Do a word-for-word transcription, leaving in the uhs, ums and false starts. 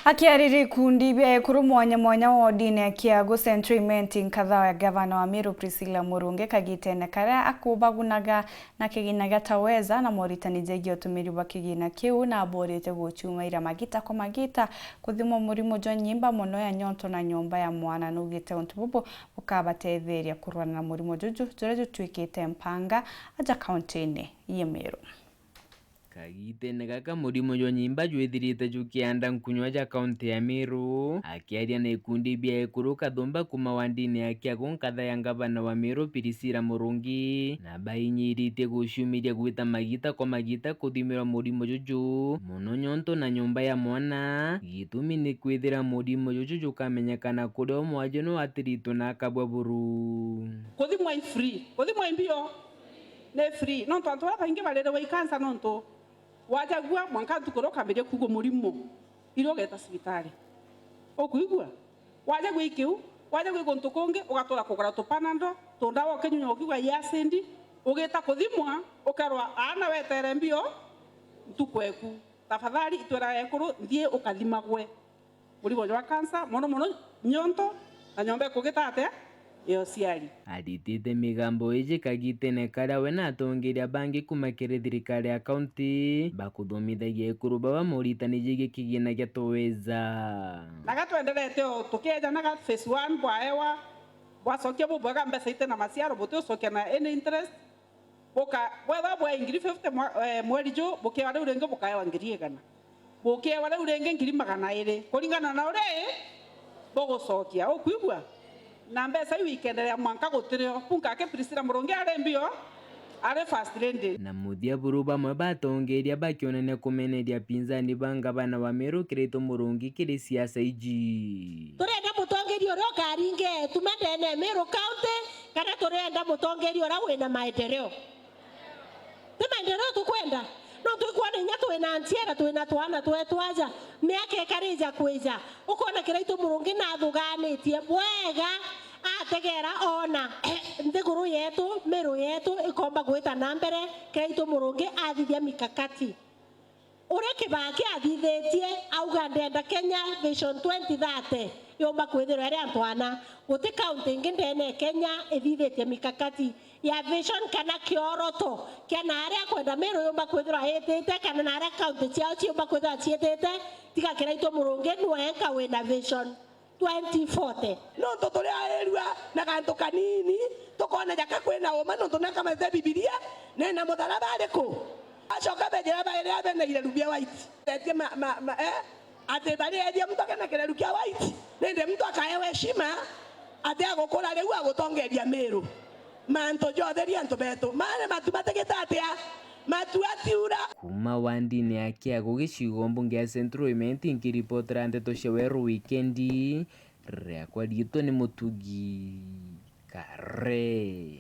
Akiarira ikundi bia ekuru mwanya mwanya wodine ya Kiagu Central Imenti, nkatha ya gavana wa Meru Priscilla Murungi kagitene karia akubagunaga na kigina gia Taweza na moritani jegie utumiri bwa kigina kiu, na aborite guchumaira magita kwa magita kuthimwa murimo jwa nyimba mono ya nyonto na nyomba ya mwana. Nugite untu bubu bukabatetheria kurwana na murimo juju juria jutwikite mpanga aja kauntine ya Meru. Kagitene gaka murimo jwa nyimba jwithirite jukianda nkunywa ja kaunti ya Meru. Akiaria na ikundi bia ekuru kathumba kuma wandine ya Kiagu, nkatha ya ngavana wa Meru Priscilla Murungi, na bainyiritie guciumiria gwita magita kwa magita kuthimirwa murimo juju, mono nyonto na nyomba ya mwana. Gitumi ni kwithira murimo juju jukamenyekana kuria umwe waju no atiritwe na akabua buru. Kuthimwa i free, kuthimwa i mbio. Ni free. Nontu antu baria baingi bariragwa i cancer nontu wajagua mwanka ntuku iria ukambiria kuigua murimo, iria ugeeta cibitari. Ukwigua? Wajagua i kiu, wajagua i guntu kungi, ugatura kugura tupanado, tundawa ukinyunywa ukiigua i acid, ugita kuthimwa, ukerwa, "Aana wetere mbio ntuku eku." Tafadhali itwiraga ekuru, nthii ukathimagwe. Murimo jwa cancer, mono mono nyonto, na nyomba ikugita atia? Ya uciari. Aritite migambo iji kagitene karia we na atongeria bangi kuma kiri thirikari ya kaunti bakuthomithagia ekuru baba moritani jegie kigina gia Taweza. Na gatwenderete o tukieja na ga phase one bwaewa, bwacokia bubwega mbeca ite na maciaro, butiucokia na any interest. Buka-, bwethwa bwae ngiri fifty mwa-, eh, mweri ju, bukiewa riu ringi bukaewa ngiri igana. Bukiewa riu ringi ngiri magana iri, kuringana na uria i bugucokia. Ukwigua? Na mbeca iu ikenderea mwanka gutirio. Kunka aki Priscilla Murungi ari mbio, ari first lady. Na muthia buru bamwe batongeria bakionania kumeneria pinzani ba ngavana wa Meru Kiraitu Murungi kiri siasa iji. Turenda mutongeria uria ukaringe tume ndene ya Meru County, kana turenda mutongeria uria wina maendeleo? Ti maendeleo tukwenda? Nontu ikwona inya twina nchiara, twina twana twetu aja, miaka ikarija kwija, ukona Kiraitu Murungi nathuganitie bwega, ategera ona nthiguru yetu, Meru yetu ikomba gwita na mbere, Kiraitu Murungi athithia mikakati. Uria Kibaki athithitie, auga, "Ndenda Kenya Vision twenty thirty yumba kwithirwa iri antu ana." Guti kaunti ingi ndene ya Kenya ithithitie mikakati ya vision kana kioroto kia na aria akwenda Meru yumba kwithirwa itite, kana na aria kaunti ciao ciumba kwithirwa ciitite, tiga Kiraitu Murungi nwe enka wina vision twenty forty. Nontu turi airua na gantu kanini, tukona jaka kwina uma, nontu na nkamanyite Bibilia, nena mutharaba ariku? Acoka bejira bairi abena ireru bia white. Etie ma, ma, ma, eh? Ati bari ethia muntu akena kireru kia white, nindi muntu akaewa heshima, ati agukura riu agutongeria Miru. Mantu jotheria antu betu. Mane matu matigita atia? Matu atiura. Kuma wandini ya Kiagu, gicigo mbunge ya Central Imenti, nkiripotera ndeto cia Weru Wikendi, riakwa riitwa ni Mutugi Kare.